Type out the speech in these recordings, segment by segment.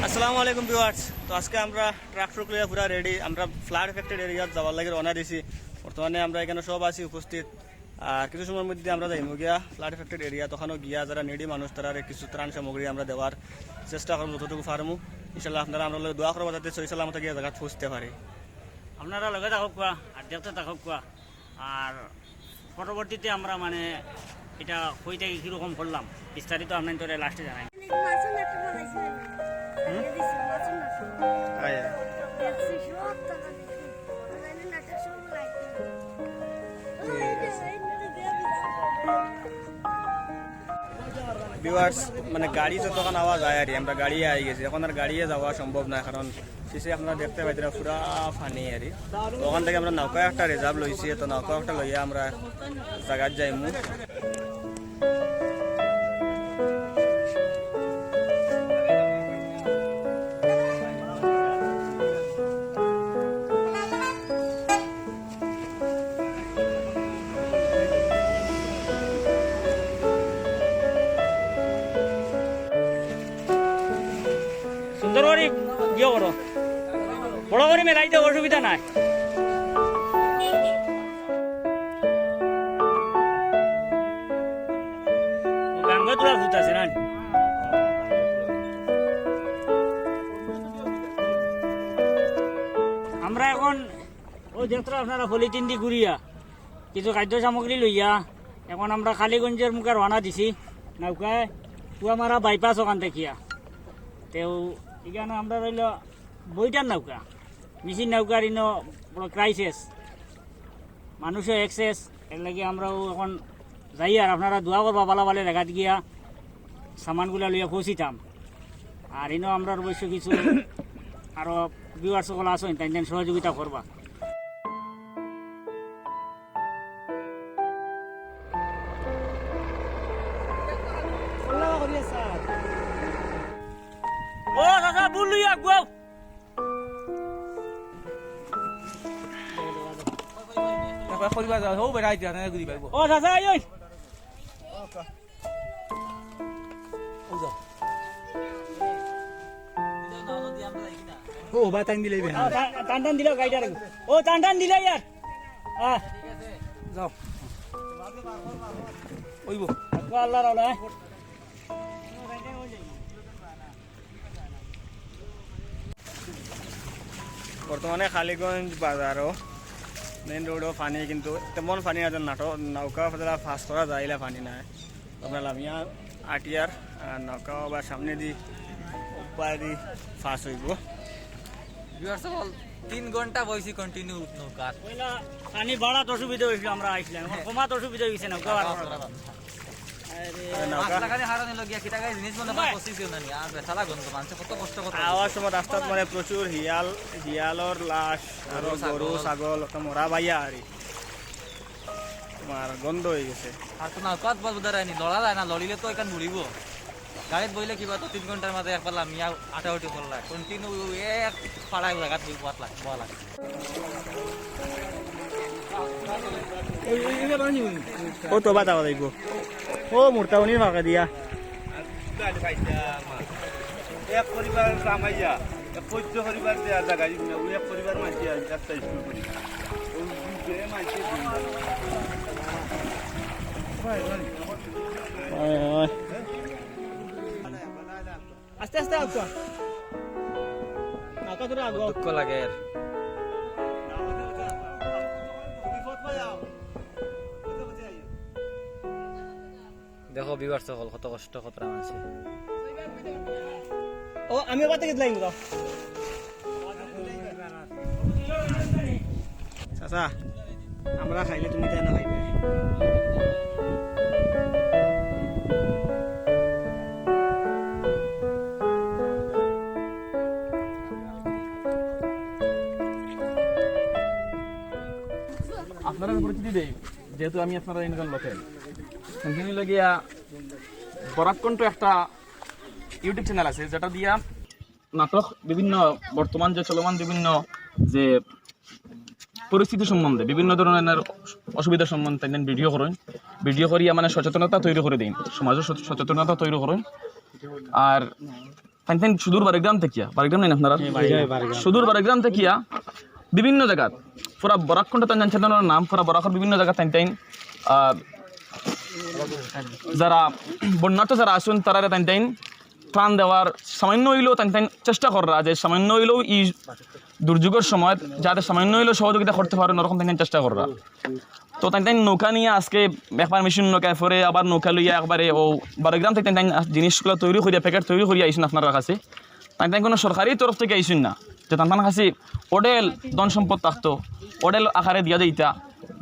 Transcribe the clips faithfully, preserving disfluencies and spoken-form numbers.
আসসালামু আলাইকুম ভিউয়ার্স। তো আজকে আমরা ট্রাক ট্রুক লইয়া পুরা রেডি। আমরা ফ্লাড এফেক্টেড এরিয়াত যাওয়ার লাগি রওনা দিছি। বর্তমানে আমরা এখানো সব আছি উপস্থিত। আর কিছু সময়র মধ্যে আমরা যাইমু গিয়া ফ্লাড এফেক্টেড এরিয়াত, অখানো গিয়া যারা নিডি মানুষ, তারারে কিছু ত্রাণ সামগ্রী আমরা দেওয়ার চেষ্টা করমু যতটুকু পারমু। ইনশাআল্লাহ আপনারা আমরার লগে দোয়া করবা যাতে সহি সালামতে গিয়া জাগাত পৌঁছতে পারি। আপনারা লগে থাকউক্কা আর দেখতে থাকউক্কা। আর পরবর্তীতে আমরা মানে ইটা কই থাকি কিরকম করলাম, বিস্তারিত আপনাইনতরে লাস্টে জানাই। মাছর নাটক বানাইছে। হুম? মাছর নাটক। আয়া। দেখছি সব টাকা দেখছি। নাটক সব লাইক। ভিউয়ার্স, মানে গাড়ি যতক্ষণ আওয়াজ আয় আর কি, আমরা গাড়িয়ে আই গেছি। এখন আর গাড়িয়ে যাওয়া সম্ভব না, কারণ শেষে আপনারা দেখতে পাইতেরা পুরা পানি আর কি। তো ওখান থেকে আমরা নৌকা একটা রিজার্ভ লইছি, তো নৌকা একটা লইয়া আমরা জাগাত যাইমু। সুন্দর করি ইয়ে করো, বড় করি মেলাই দেও, অসুবিধা নাই। গাঙ্গা তোরা ভূত আছে না? আমরা এখন ওই দেখরা আপনারা পলিথিন দি ঘুরিয়া কিছু খাদ্য সামগ্রী লইয়া এখন আমরা কালীগঞ্জর মুখে রওনা দিছি নৌকায়, কুয়ামারা বাইপাস ওখান থাকিয়া। তেউ ইখানো আমরা রইল বইটার নৌকা, মেশিন নৌকার ইনো বড় ক্রাইসিস, মানুষও এক্সেস। এর লাগি আমরাও এখন যাই আর আপনারা দোয়া করবা বালা বালা জাগাত গিয়া সামানগুলা লইয়া পৌঁছিতাম। আর ইনো আমরার অবশ্য কিছু আরো ভিউয়ার্স সকল আছইন, তাইন তাইন সহযোগিতা করবা। ও চাচা, ভুল লইয়া আগুয়াও। তারপরে পরিবার যাও, ও বেড়াই দিয়া না ঘুরি পাইবো। ও চাচা, এই ওই। ও যাও। ও বা টান দিলে ইবে। ও, টান, টান টান দিলে গাড়িটা রাখো। ও টান টান দিলে ইয়ার। হ্যাঁ। যাও। ওইবো। ও আল্লাহ রাওলা, হ্যাঁ। বর্তমানে কালীগঞ্জ বাজারও মেইন রোডও পানি, কিন্তু তেমন পানি না, নাটো নৌকা যারা পাস করা যায়, ইলা পানি নাই। আমরা লামিয়া আটিয়ার আর নৌকা আবার সামনে দি উপায় দি পাস হইব। ভিউয়ার্স সকল, তিন ঘন্টা বইছি কন্টিনিউ নৌকাত। পয়লা পানি বাড়াত অসুবিধা হইছিল, আমরা আইছিলাম, এখন কমাত অসুবিধা হইছে না, নৌকা বাড়াত। আরে, আরে, নৌকা। মাছ লাগানি হারানি লগিয়া কিতা গাই জিনিস মনে হয় পচিছেও না নি, আর বেচালা গন্ধ, মানষে কত কষ্ট করে। আওয়ার সময় রাস্তাত মানে প্রচুর হিয়াল, হিয়ালর লাশ, আরো গরু, ছাগল। গরু, ছাগল, একটা মরা বাইয়া আরি। তোমার গন্ধ হয়ে গেছে। আর তো নৌকাত বল বুদারায়নি, লড়া যায় না, লড়িলে তো এখান বুড়িব। গাড়িত বইলে কিবা তো তিন ঘন্টার মাঝে একবার লামিয়া আটাউটি করলা, কন্টিনিউ এক পাড়ায় জাগাত বই পাতলা, বলা। ও তো বাতা বাতাইব। ও মুর্তা উনি ফাঁকা দিয়া। এক পরিবার কামাইয়া, এক পরিবার দেওয়া জায়গা, ওই এক পরিবার মাঝে একটা স্কুল করি। ওই যে মাঝে হয়, হয়। আস্তে আস্তে আউক্কা। নৌকা ধরে আগো। দুঃখ লাগে এর। দেখো ভিউয়ার্স সকল, কত কষ্ট, কত মানুষ। ও, আমি ওখান থেকে দিলাম, দাও। চাচা, আমরা খাইলে তুমি তাই না খাইবে। আপনারা পরিচিতি দেই, যেহেতু আমি আপনারা ইনকাম লোকেল। কন্টিনিউ লাগিয়া বরাক কণ্ঠ একটা YouTube চ্যানেল আছে, যেটা দিয়া নাটক বিভিন্ন বর্তমান যে চলমান বিভিন্ন যে পরিস্থিতি সম্বন্ধে, বিভিন্ন ধরনের অসুবিধা সম্বন্ধে তাইন ভিডিও করেন। ভিডিও করিয়া মানে সচেতনতা তৈরি করে দিন, সমাজে সচ-, সচেতনতা তৈরি করেন। আর তাইন তাইন সুদূর বারোগ্রাম থাকিয়া, বারোগ্রাম নাই না আপনারা? সুদূর বারোগ্রাম থাকিয়া বিভিন্ন জাগাত, পুরা বরাক কণ্ঠ তাইন তাইন চেতনার নাম, পুরা বরাকর বিভিন্ন জাগাত তাইন তাইন, আহ, যারা বন্যার্থ যারা আছইন, তারারে তাইন তাইন ত্রাণ দেওয়ার সামান্য অইলেও তাইন তাইন চেষ্টা কররা যে সামান্য অইলেও ই দুর্যোগর সময় যাতে সামান্য অইলেও সহযোগিতা করতে পারেন, ওরকম তাইন তাইন চেষ্টা কররা। তো তাইন তাইন নৌকা নিয়া আজকে একবার মেশিন নৌকায়, পরে আবার নৌকা লইয়া একবারে ও বারোগ্রাম থাকি তাইন তাইন জিনিসগুলা তৈরি করিয়া, প্যাকেট তৈরি করিয়া আইছইন আপনারার কাছে। তাইন তাইন কোনো সরকারি তরফ থাকি আইছইন না যে তান তান কাছে অঢেল ধন সম্পদ থাকতো, অঢেল আকারে দিয়া দিতা,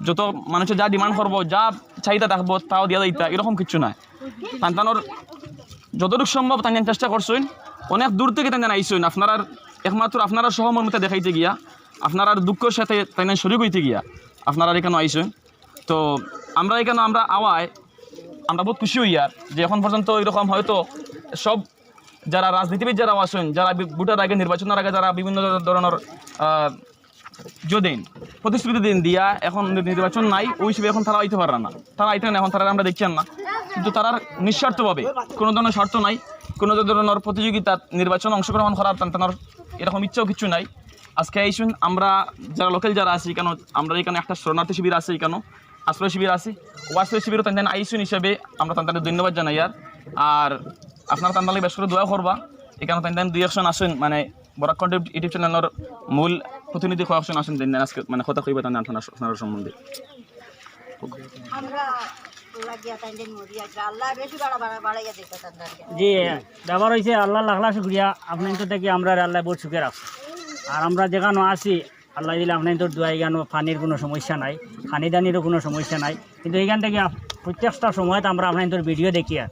যত মানুষে যা demand করবো, যা চাহিদা থাকবো, তাও দিয়া দিতা, এরকম কিচ্ছু নায়। তান তানর যতটুক সম্ভব তান তান চেষ্টা করছইন, অনেক দূর থাকি তান তান আইছইন, আপনারার একমাত্র আপনারার সহমর্মিতা দেখাইতে গিয়া, আপনারার দুঃখর সাথে তান তান শরিক অইতে গিয়া আপনারার ইকানো আইছইন। তো আমরা ইকানো আমরা আওয়ায় আমরা বউত খুশি অইয়ার যে এখন পর্যন্ত এরকম হয়তো সব যারা রাজনীতিবিদ যারা আছইন, যারা বি-, ভোটের আগে, নির্বাচনের আগে যারা বিভিন্ন ধরনের, আহ, ইয়ে দেইন, প্রতিশ্রুতি দেইন দিয়া, এখন নি-, নির্বাচন নাই, ওই হিসেবে এখন তারা আইতে পাররা না, তারা আইতে না, এখন তারা আমরা দেখছি না। কিন্তু তারার নিঃস্বার্থভাবে, কোনো ধরনের স্বার্থ নাই, কোনো ধরনের প্রতিযোগিতা, নির্বাচন অংশগ্রহণ করার তান তানর এরকম ইচ্ছাও কিছু নাই। আজকে আইছইন আমরা যারা লোকাল যারা আছি, ইকানো আমরা ইকানো একটা শরণার্থী শিবির আছে, ইকানো আশ্রয় শিবির আছে, ও আশ্রয় শিবিরও তান তান আইছইন হিসাবে আমরা তান তানরে ধন্যবাদ জানাইয়ার। আর আপনারা তান তান লাগি বেশ করে দোয়া করবা। ইকানো তান তান দুই একজন আছইন, মানে, বরাক কণ্ঠ YouTube চ্যানেলর মূল প্রতিনিধি কয়েকজন আছইন, তান তান আজকে, মানে, কথা কইবা তান তান আপনারা, আপনারা সম্বন্ধে। আমরা লাগিয়া তাইন দিন মরিয়া গা, আল্লাহ বেশি বাড়া বাড়া বাড়াইয়া দিতা তান তানরে। জি, ব্যাপার অইছে, আল্লাহ লাখ লাখ শুকরিয়া, আপনাইনতর থাকি আমরারে আল্লায় বউত সুখে রাখছে। আর আমরা যেখানো আছি, আল্লায় দিলে আপনাইনতর দোয়ায় ইকানো পানির কোনো সমস্যা নাই, খানি দানিরও কোনো সমস্যা নাই। কিন্তু ইকান থাকি আপ-, প্রত্যেকটা সময়ত আমরা আপনাইনতর ভিডিও দেখিয়ার,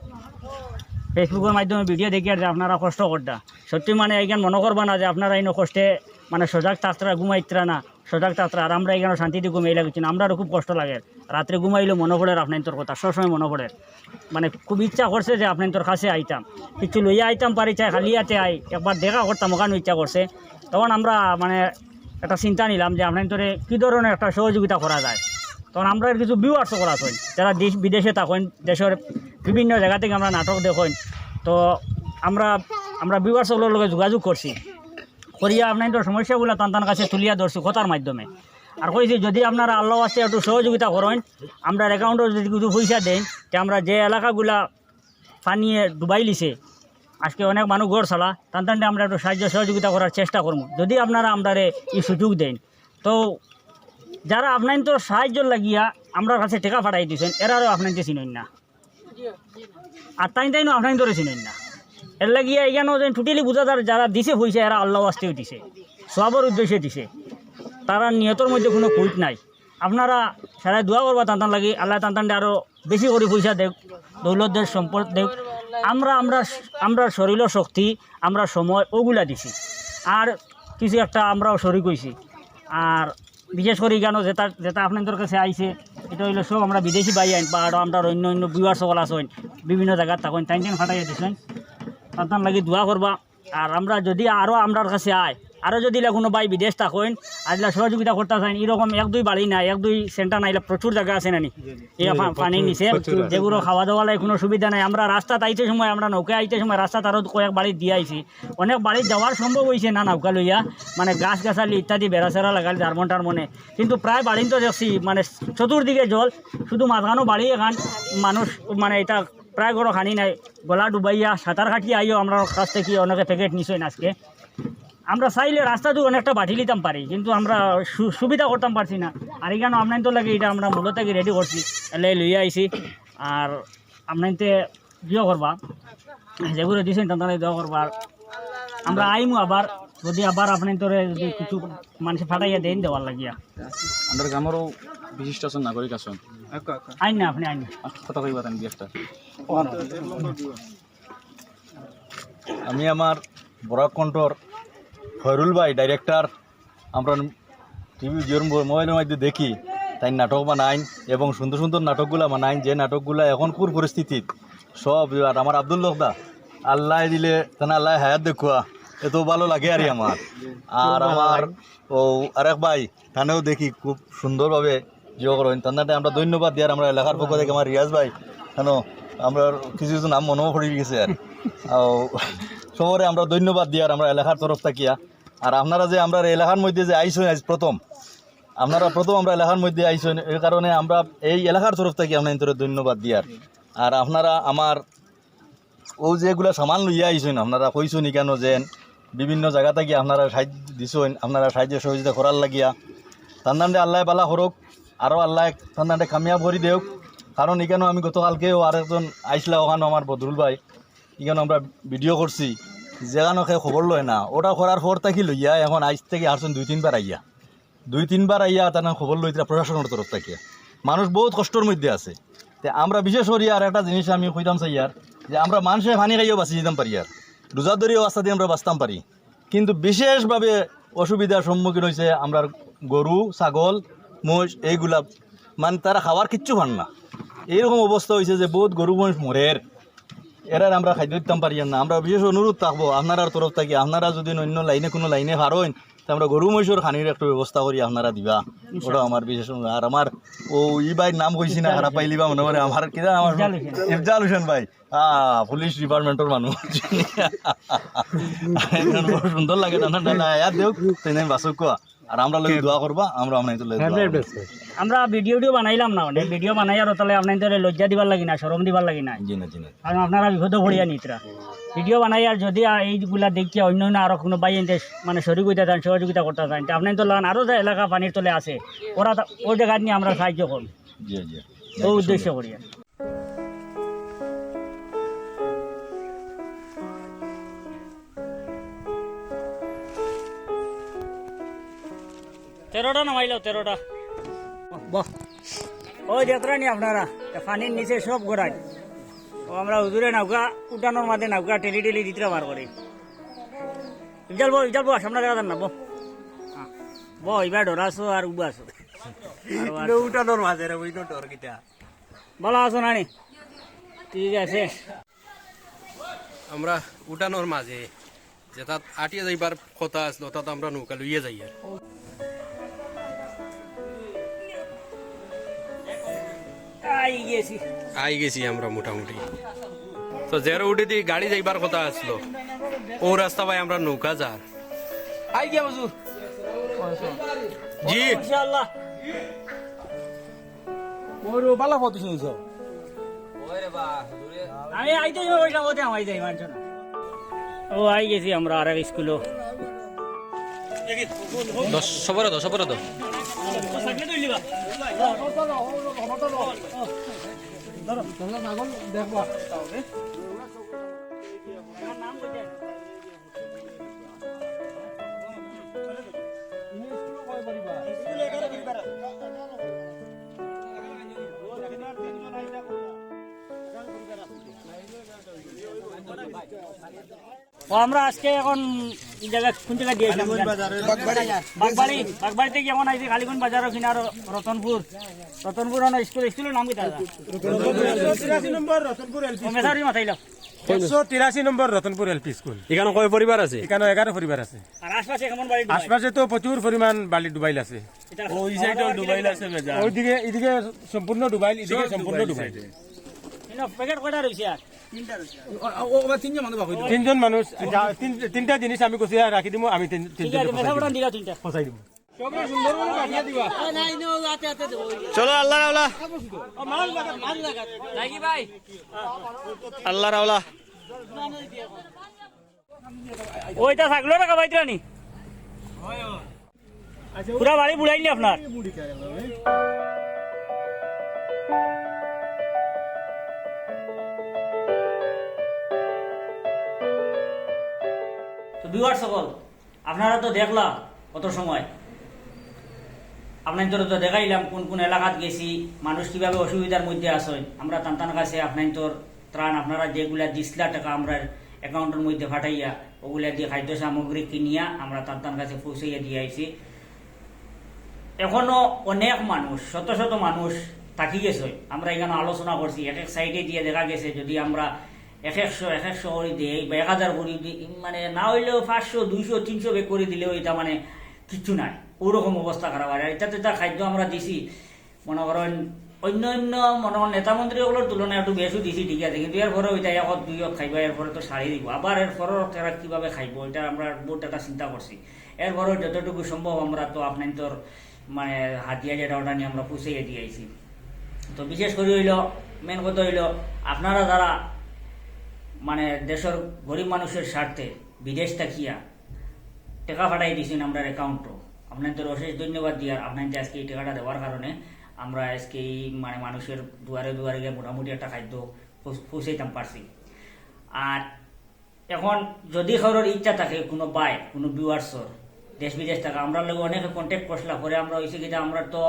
Facebook-র মাধ্যমে ভিডিও দেখিয়ার যে আপনারা কষ্ট কররা। সত্যি মানে ইকান মনো করবা না যে আপনারা ইনো কষ্টে মানে সজাগ থাকতরা, ঘুমাইতরা না, সজাগ থাকতরা, আর আমরা ইকানো শান্তিতে ঘুমাইলা কিছু না, আমরারও খুব কষ্ট লাগের। রাত্রে ঘুমাইলেও মনো পড়ের আপনাইনতর কথা, সবসময় মনো পড়ের। মানে খুব ইচ্ছা করছে যে আপনাইনতর কাছে আইতাম, কিছু লইয়া আইতাম পারি, চাই খালি হাতে আই, একবার দেখা করতাম, ওখানো ইচ্ছা করছে। তখন আমরা মানে একটা চিন্তা নিলাম যে আপনাইনতরে কি ধরনের একটা সহযোগিতা করা যায়। তখন আমরার কিছু viewers অকল আছইন, যারা দেশ বিদেশে থাকইন, দেশর বিভিন্ন জাগা থাকি আমরার নাটক দেখইন। তো আমরা, আমরা viewers অকলর লগে যোগাযোগ করছি, করিয়া আপনাইনতর সমস্যাগুলা তান তান কাছে তুলিয়া ধরছি কথার মাধ্যমে। আর কইছি, যদি আপনারা আল্লাহ ওয়াস্তে একটু সহযোগিতা করইন, আমরার account-ও যদি কিছু পয়সা দেইন, তে আমরা যে এলাকাগুলা পানিয়ে ডুবাইলিছে, আজকে অনেক মানুষ ঘর ছাড়া, তান তানরে আমরা একটু সাহায্য সহযোগিতা করার চেষ্টা করমু, যদি আপনারা আমরারে ই সুযোগ দেইন। তো যারা আপনাইনতর সাহায্যর লাগিয়া আমরার কাছে টেকা পাঠাই দিছইন, এরারেও আপনাইনতে চিনইন না, আর তাইন তাইনও আপনাইনতরে চিনইন না। এর লাগিয়া ইকানো যেন totally বুঝা যার, যারা দিছে পয়সা, এরা আল্লাহ ওয়াস্তেউ দিছে, সওয়াবর উদ্দেশ্যে দিছে, তারার নিয়তর মধ্যে কোনো খুঁত নাই। আপনারা সারায় দোয়া করবা তান তান লাগি, আল্লায় তান তানরে আরো বেশি করি পয়সা দেউক, দৌলত দেউক, সম্পদ দেউক। আমরা, আমরা, আমরার শরীরর শক্তি, আমরার সময় ওগুলা দিছি, আর কিছু একটা আমরাও শরিক অইছি। আর বিশেষ করি ইকানো যেটা, যেটা আপনাইনতর কাছে আইছে, ইটা অইলো সব আমরা বিদেশি ভাইয়াইন বা আরো আমরার অন্য অন্য viewers অকল আছইন, বিভিন্ন জাগাত থাকইন, তাইন তাইন পাঠাইয়া দিছইন, তান তান লাগি দোয়া করবা। আর আমরা যদি আরো আমরার কাছে আয়, আরো যদি ইলা কোনো ভাই বিদেশ থাকইন, আর ইলা সহযোগিতা করতা চাইন, ইরকম এক দুই বাড়ি না, এক দুই center না, ইলা প্রচুর জাগা আছে নানি? ইলা পা-, পানির নিচে, যেগুলো খাওয়া দাওয়া লাই কোনো সুবিধা নাই। আমরা রাস্তাত আইতে সময়, আমরা নৌকায় আইতে সময় রাস্তাত আরো কয়েক বাড়ি দিয়া আইছি। অনেক বাড়ি যাওয়ার সম্ভব অইছে না নৌকা লইয়া, মানে গাছ গাছালি ইত্যাদি বেড়া চেরা লাগাইল, জার্মন টার্মনে। কিন্তু প্রায় বাড়িন তো দেখছি, মানে চতুর্দিকে জল, শুধু মাঝখানো বাড়ি এখান, মানুষ মানে ইটা প্রায় ঘরো খানি নাই, গলা ডুবাইয়া সাঁতার কাটিয়া আইও আমরার কাছ থাকি অনেকে প্যাকেট নিছইন আজকে। আমরা চাইলে রাস্তাত অনেকটা বাটিলিতাম পারি, কিন্তু আমরা সু-, সুবিধা করতাম পারছি না। আর ইকানো আপনাইনতর লাগি ইটা আমরা মূলত থাকি ready করছি, এলে লইয়া আইছি। আর আপনাইনতে দোয়া করবা, যেগুলো দিছইন তান তান লাগি দোয়া করবা। আর আমরা আইমু আবার, যদি আবার আপনাইনতরে যদি কিছু মানুষ পাঠাইয়া দেইন দেওয়ার লাগিয়া। আমরার গ্রামরও বিশিষ্ট আছইন, নাগরিক আছইন। আইন না, আপনি আইন। কথা কইবা তান দুই একটা। আমি আমার বরাক কণ্ঠর খয়রুল ভাই, director, আমরা টিভি, জিওর মো-, মোবাইলর মধ্যে দেখি, তাইন নাটক বানাইন এবং সুন্দর সুন্দর নাটকগুলা বানাইন, যে নাটকগুলা এখনকুর পরিস্থিতিত সব, আর আমার আব্দুল হক দা, আল্লায় দিলে তান আল্লায় হায়াত দেখুয়া, এত ভালো লাগে আর আমার। আর আমার ও আরেক ভাই, তানেও দেখি খুব সুন্দরভাবে ইয়ে করইন। তান্নাতে আমরা ধন্যবাদ দিয়ার আমরা এলাকার পক্ষ থাকি আমার রিয়াজ ভাই, কেন আমরা কিছু কিছু নাম মনেও পড়ি গেছে আর। ও, সবরে আমরা ধন্যবাদ দিয়ার আমরা এলাকার তরফ থাকিয়া। আর আপনারা যে আমরার এলাকার মধ্যে যে আইছইন আইজ প্রথম, আপনারা প্রথম আমরার এলাকার মধ্যে আইছইন, এই কারণে আমরা এই এলাকার তরফ থাকি আপনাইন্তরে ধন্যবাদ দিয়ার। আর আপনারা আমার অউ যেগুলা সামান লইয়া আইছইন, আপনারা কইছইন ইখানো যেন বিভিন্ন জাগা থাকি আপনারা সাহায্য দিছইন, আপনারা সাহায্য সহযোগিতা করার লাগিয়া। তান্দানরে আল্লায় বালা করউক, আরও আল্লায় তান্দানরে কামিয়াব করি দেউক। কারণ ইখানো আমি গতকালকেও আরেকজন আইছলা, অখানো আমার বদরুল ভাই, ইখানো আমরা ভিডিও করছি, যেখানো কেউ খবর লয় না, ওটা করার পর থাকি লইয়া এখন আইজ থাকি হারছইন দুই তিনবার আইয়া, দুই তিনবার আইয়া তার খবর লইতরা প্রশাসনর তরফ থাকি। মানুষ বউত কষ্টর মধ্যে আছে। তে আমরা বিশেষ করি আর একটা জিনিস আমি কইতাম চাইয়ার, যে আমরা মানষে পানি খাইয়াও বাঁচি যাইতাম পারি, আর রোজা ধরিয়াও আস্তা দিয়া আমরা বাঁচতাম পারি, কিন্তু বিশেষভাবে অসুবিধার সম্মুখীন অইছে আমরার গরু, ছাগল, মহিষ এইগুলা, মানে তারা খাওয়ার কিচ্ছু পার না। এইরকম অবস্থা অইছে যে বউত গরু মহিষ মরের, এরার আমরা খাদ্য দিতাম পারিয়ার না। আমরা বিশেষ অনুরোধ থাকবো আপনারার তরফ থাকি, আপনারা যদি অন্য লাইনে কুনু লাইনে পারইন, তে আমরা গরু মহিষর খানির একটু ব্যবস্থা করি আপনারা দিবা, ওটা আমার বিশেষ অনুরোধ। আর আমার অউ ই ভাইর নাম কইছি না, খারাপ পাইলিবা মনে করে, আমার কিতা আমার ইফজাল হোসেন। ইফজাল হোসেন ভাই, আহ, পুলিশ ডিপার্টমেন্টর মানুষ। একজন বড় সুন্দর লাগে, না, না, না, না, ইয়ার দেউক, তেনে বাসুক কোয়া। আর আমরা লাগি দোয়া করবা, আমরা আপনাইন্তর লাগি দোয়া করবো। আমরা ভিডিও টিডিও বানাইলাম না, মানে ভিডিও বানাইয়ার তাইলে আপনাইন্তরে লজ্জা দিবার লাগি না, শরম দিবার লাগি না। জি না, জি না। কারণ আপনারা বিপদো পড়িয়া নিতরা। ভিডিও বানাইয়ার যদি আ-, এইগুলা দেখিয়া অন্য অন্য আরো কুনু ভাইয়াইন্তে মানে শরিক অইতা চাইন, সহযোগিতা করতা চাইন, তে আপনাইন্তর লাখান আরো যে এলাকা পানির তলে আছে, ওরা তা-, ওই জাগাত নিয়া আমরা সাহায্য করমু। জি, জি। অউ উদ্দেশ্য করিয়া। তেরোটা নামাইলাও, তেরোটা। বাহ। ওই দেখরা নি আপনারা, তা পানির নিচে সব গড়াই। ও আমরা হুজুরে নৌকা উঠানোর মাঝে নৌকা ঠেলি ঠেলি দিতরা বার করি। ইফজাল বউ, ইফজাল বউ, সামনে দেখা যান না, বউ। হ্যাঁ। বউ, ইবার ডরাছো আর উবাছো। আরো আর ইনো উঠানোর মাঝে রে, ওই ডর কিতা? ভালা আছো নানি? ঠিক আছে। আমরা উঠানোর মাঝে যেটাত আটিয়া যাইবার কথা আছিল, তাত আমরা নৌকা লইয়া যাইয়ার। আই গেছি। আই গেছি আমরা মোটামুটি। তো যে রোডেদি গাড়ি যাইবার কথা আছিল, অউ রাস্তা বায় আমরা নৌকা যার। আই গিয়া হুজুর। জি। ইনশাআল্লাহ। ওরে, বালা কত শুনছো? আমি আইতে যাই, ওইটা ওতে আমায় যাই, মানছো না। ও, আই গেছি আমরা আরেক স্কুলো। দশ, সবরে দো, সবরে দো। ও, আমরা আজকে এখন এই জায়গা, কোন জায়গা দিয়েছিলাম? বাগবাড়ি। বাগবাড়ি, বাগবাড়ি থেকে এখন আইছি কালীগঞ্জ বাজারও কিনারো রতনপুর। রতনপুর অনো স্কুল, স্কুলর নাম কিতা দাদা? তিরাশি নম্বর রতনপুর এলপি ও, মেসারি মাথাইলাম। একশো তিরাশি নম্বর রতনপুর এলপি স্কুল। এখানো কয় পরিবার আছে? এখানো এগারো পরিবার আছে। আর আশপাশে কেমন বাড়ি ডুবাইল? আশপাশে তো প্রচুর পরিমাণ বালির ডুবাইল আছে। এটা ও, ওই সাইডেও ডুবাইল আছে বেজা। ওইদিকে, এদিকে সম্পূর্ণ ডুবাইল, এদিকে সব সম্পূর্ণ ডুবাইল। ডুবাইল। এনে প্যাকেট কয়টা রইছে আর? তিনটা রইছে। ও, ও, ও, তিনজন মানুষ বাকি। তিনজন মানুষ, যা, তিন, তিনটা জিনিস আমি গুছিয়া রাখি দিমু, আমি তিন, ঠিক তিনজন আছে, গুছাই মেশা দিমু। বটান দিলা তিনটা। গুছাই দিমু। চলো, আল্লাহ রাওলা। আল্লাহ রাওলা। ওইটা থাকলো না, কাবাইতরা নি? পুরা বাড়ি বুড়াইনি আপনার? তো ভিউয়ার সকল, আপনারা তো দেখলা কত সময়, আপনাইন্তরে তো দেখাইলাম কোন কোন এলাকাত গেছি, মানুষ কিভাবে অসুবিধার মধ্যে আছইন। আমরা তান তান কাছে আপনাইন্তর ত্রাণ, আপনারা যেগুলা দিছলা টাকা আমরার অ্যাকাউন্টর মধ্যে পাঠাইয়া, ওগুলা দিয়া খাদ্য সামগ্রী কিনিয়া আমরা তান তান কাছে পৌঁছাইয়া দিয়া আইছি। এখনো অনেক মানুষ, শত শত মানুষ থাকি গেছে। আমরা এখানো আলোচনা করছি, এক এক সাইডে দিয়া দেখা গেছে যদি আমরা এক একশো, এক একশো করি দেই বা এক হাজার করি দি-, মানে না অইলেও পাঁচশো, দুইশো, তিনশো ব্যাগ করি দিলেও ইটা মানে কিচ্ছু নাই, ওরকম অবস্থা খারাপ। আর ইটা তো ইটা খাদ্য আমরা দিছি, মনে করইন অন্য অন্য মনে হয় নেতা মন্ত্রী অকলর তুলনায় একটু বেশি দিছি, ঠিক আছে, কিন্তু এরপরেও ইটা একত দুইত খাইবা, এরপরে তো সারি দিব। আবার এরপরেও তারা কিভাবে খাইবো, ইটা আমরা বহুত একটা চিন্তা করছি। এরপরেও যতটুকু সম্ভব আমরা তো আপনাইনতর মানে হাদিয়া যেটা ওটা নিয়া আমরা পৌঁছাইয়া দিয়া আইছি। তো বিশেষ করি অইলো, মেইন কথা অইলো, আপনারা যারা মানে দেশর গরিব মানুষর স্বার্থে বিদেশ থাকিয়া টেকা পাঠাই দিছইন আমরার অ্যাকাউন্টো, আপনাইনতরে অশেষ ধন্যবাদ দিয়ার। আপনাইনতে আজকে এই টেকাটা দেওয়ার কারণে আমরা আজকে এই মানে মানুষর দুয়ারে দুয়ারে গিয়া মোটামুটি একটা খাদ্য পৌঁছ-, পৌঁছাইতাম পারছি। আর এখন যদি কারোর ইচ্ছা থাকে, কোনো ভাই, কোনো ভিউয়ার্সর দেশ বিদেশ থাকা, আমরার লগে অনেকে কন্ট্যাক্ট করছিলা, পরে আমরা অইছে কিতা, আমরা তো,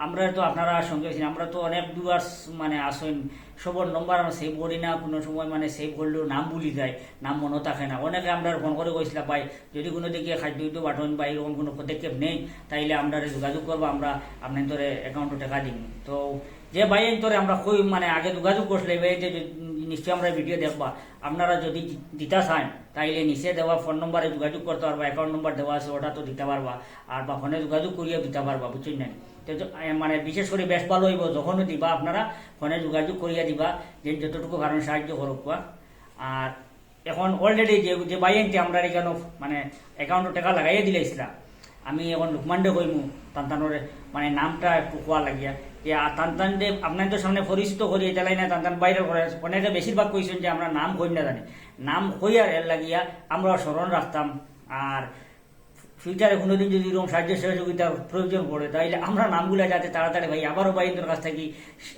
আমরা তো আপনারা সঙ্গে আছেন, আমরা তো অনেক ভিউয়ার্স মানে আছেন, সবর নম্বর আমরা সেভ করি না, কোনো সময় মানে সেভ করলেও নাম ভুলি যায়, নাম মনে থাকে না। অনেকে আমরারে ফোন করে কইছিলা, "ভাই, যদি কোনো দিকে খাদ্য উদ্যোগ পাঠান বা এরকম কোনো পদক্ষেপ নেই, তাইলে আমরারে যোগাযোগ করবা, আমরা আপনাইনতরে অ্যাকাউন্টো টেকা দিমু।" তো যে ভাইয়াইনতরে আমরা কই মানে আগে যোগাযোগ করছিলা, এই ভাইয়াইনতে নিশ্চয়ই আমরার ভিডিও দেখবা, আপনারা যদি দি-, দিতা চান, তাইলে নিচে দেওয়া ফোন নম্বরে যোগাযোগ করতা পারবা, অ্যাকাউন্ট নম্বর দেওয়া আছে, ওটা তো দিতা পারবা, আর বা ফোনে যোগাযোগ করিয়া দিতা পারবা, বুঝছইন না নি? তো য-, এ, মানে বিশেষ করি বেশ ভালো অইবো, যখনও দিবা আপনারা ফোনে যোগাযোগ করিয়া দিবা, যে যতটুকু পারইন সাহায্য করউক্কা। আর এখন already যে, যে ভাইয়াইন্তে আমরার ইখানো মানে অ্যাকাউন্টো টেকা লাগাইয়া দিলাইছলা, আমি এখন লুকমানরে কইমু, তান তানর মানে নামটা একটু কওয়া লাগিয়া, যে আর তান তানরে আপনাইনতর সামনে পরিচিত করি, ইটা লাই না, তান তান বাইরে করে, অনেকে বেশিরভাগ কইছইন যে আমরা নাম কইমু না জানি, নাম কইয়ার এর লাগিয়া আমরা স্মরণ রাখতাম। আর ফিউচারে কোনোদিন যদি এরকম সাহায্য সহযোগিতার প্রয়োজন পড়ে, তাইলে আমরা নামগুলা যাতে তাড়াতাড়ি পাই, আবারও ভাইয়াইন্তর কাছ থাকি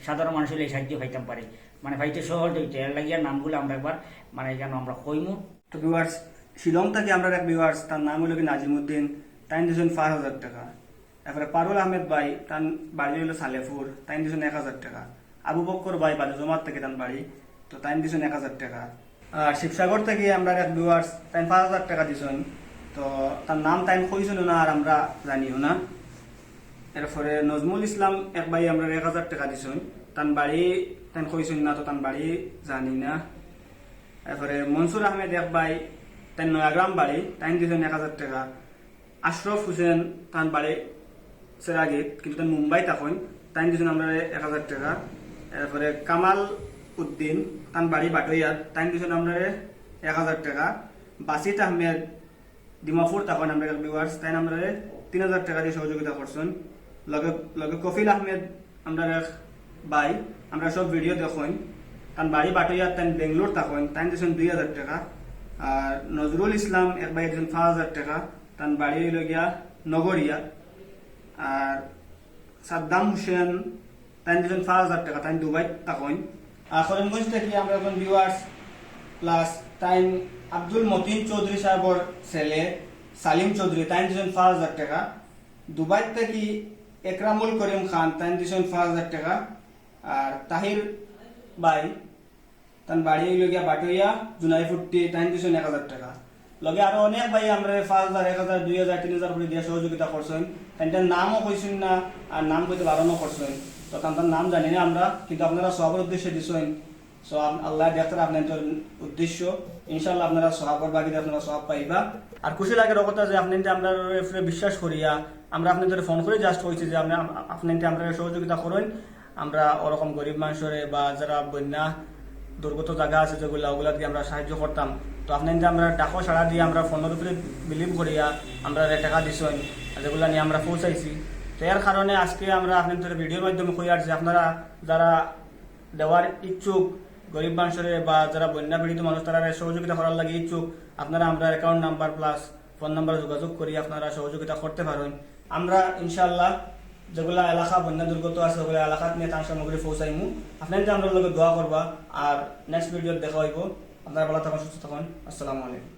সাধারণ মানুষ অইলে সাহায্য পাইতাম পারি, মানে পাইতে সহজ অইতো, এর লাগিয়া নামগুলা আমরা একবার মানে ইখানো আমরা কইমু। তো ভিউয়ার্স, শিলং থাকি আমরার এক ভিউয়ার্স, তান নাম অইলো কি নাজিমুদ্দিন, তাইন দিছইন পাঁচ হাজার টেকা। এরপরে পারুল আহমেদ ভাই, তান বাড়ি অইলো সালেপুর, তাইন দিছইন এক হাজার টেকা। আবু বক্কর ভাই, বাদে জমাত থাকি তান বাড়ি, তো তাইন দিছইন এক হাজার টেকা। আর শিবসাগর থাকি আমরার এক ভিউয়ার্স, তাইন পাঁচ হাজার টেকা দিছইন। তো তান নাম তাইন কইছইন না, আর আমরা জানিও না। এরপরে নজমুল ইসলাম এক ভাই আমরারে এক হাজার টেকা দিছইন, তান বাড়ি তাইন কইছইন না, তো তান বাড়ি জানি না। এরপরে মনসুর আহমেদ এক ভাই, তাইন নয়াগ্রাম বাড়ি, তাইন দিছইন এক হাজার টেকা। আশরাফ হোসেন, তান বাড়ি সেরাগিত, কিন্তু তাইন মুম্বাই থাকইন, তাইন দিছইন আমরারে এক হাজার টেকা। এরপরে কামাল উদ্দিন, তান বাড়ি বাটইয়াত, তাইন দিছইন আমরারে এক হাজার টেকা। বাসিত আহমেদ, ডিমাপুর থাকইন আমরার এক ভিউয়ার্স, তাইন আমরারে তিন হাজার টেকা দি সহযোগিতা করছইন। লগে, লগে কফিল আহমেদ, আমরার এক ভাই, আমরার সব ভিডিও দেখইন, তান বাড়ি বাটইয়াত, তাইন বেঙ্গালোর থাকইন, তাইন দিছইন দুই হাজার টেকা। আর নজরুল ইসলাম এক ভাই দিছইন পাঁচ হাজার টেকা, তান বাড়ি অইলো গিয়া নগরিয়া। আর সাদ্দাম হোসেন, তাইন দিছইন পাঁচ হাজার টেকা, তাইন দুবাইত থাকইন। আর করিমগঞ্জ থাকি আমরার একজন ভিউয়ার্স প্লাস তাইন আব্দুল মতিন চৌধুরী সাহেবর ছেলে সালিম চৌধুরী, তাইন দিছইন পাঁচ হাজার টেকা। দুবাইত থাকি একরামুল করিম খান, তাইন দিছইন পাঁচ হাজার টেকা। আর তাহির ভাই, তান বাড়ি অইলো গিয়া বাটইয়া জুনাইফুট্টি, তাইন দিছইন এক হাজার টেকা। লগে আরো অনেক ভাই আমরারে পাঁচ হাজার, এক হাজার, দুই হাজার, তিন হাজার করি দিয়া সহযোগিতা করছইন। তাইনতার নামও কইছইন না, আর নাম কইতে বারণও করছইন। তো তান তান নাম জানি না আমরা, কিন্তু আপনারা সওয়াবর উদ্দেশ্যে দিছইন। So, আপ-, আল্লায় দেখতারা আপনাইন্তর উদ্দেশ্য। ইনশাআল্লাহ আপনারা সওয়াবর ভাগিদার, আপনারা সওয়াব পাইবা। আর খুশি লাগের অউ কথা যে আপনাইন্তে আমরার উপরে বিশ্বাস করিয়া, আমরা আপনাইন্তরে ফোন করি just কইছি যে আমরা, আপনাইন্তে আমরারে সহযোগিতা করইন। আমরা ওরকম গরিব মানষরে বা যারা বন্যা দুর্গত জাগা আছে যেগুলা, ওগুলাত গিয়া আমরা সাহায্য করতাম। তো আপনাইন্তে আমরার ডাকো সাড়া দিয়া, আমরা ফোনর উপরে believe করিয়া আমরারে টেকা দিছইন, যেগুলা নিয়া আমরা পৌঁছাইছি। তো এর কারণে আজকে আমরা আপনাইন্তরে ভিডিওর মাধ্যমে কইয়ার যে আপনারা যারা দেওয়ার ইচ্ছুক, গরিব মানষরে বা যারা বন্যা পীড়িত মানুষ, তারারে সহযোগিতা করার লাগি ইচ্ছুক, আপনারা আমরার account number plus phone number যোগাযোগ করি আপনারা সহযোগিতা করতে পারইন। আমরা ইনশাআল্লাহ যেগুলা এলাকা বন্যা দুর্গত আছে, ওগুলা এলাকাত নিয়া ত্রাণ সামগ্রী পৌঁছাইমু। আপনাইন্তে আমরার লগে দোয়া করবা, আর next ভিডিওত দেখা অইবো। আপনারা ভালা থাকইন, সুস্থ থাকইন। আসসালামু আলাইকুম।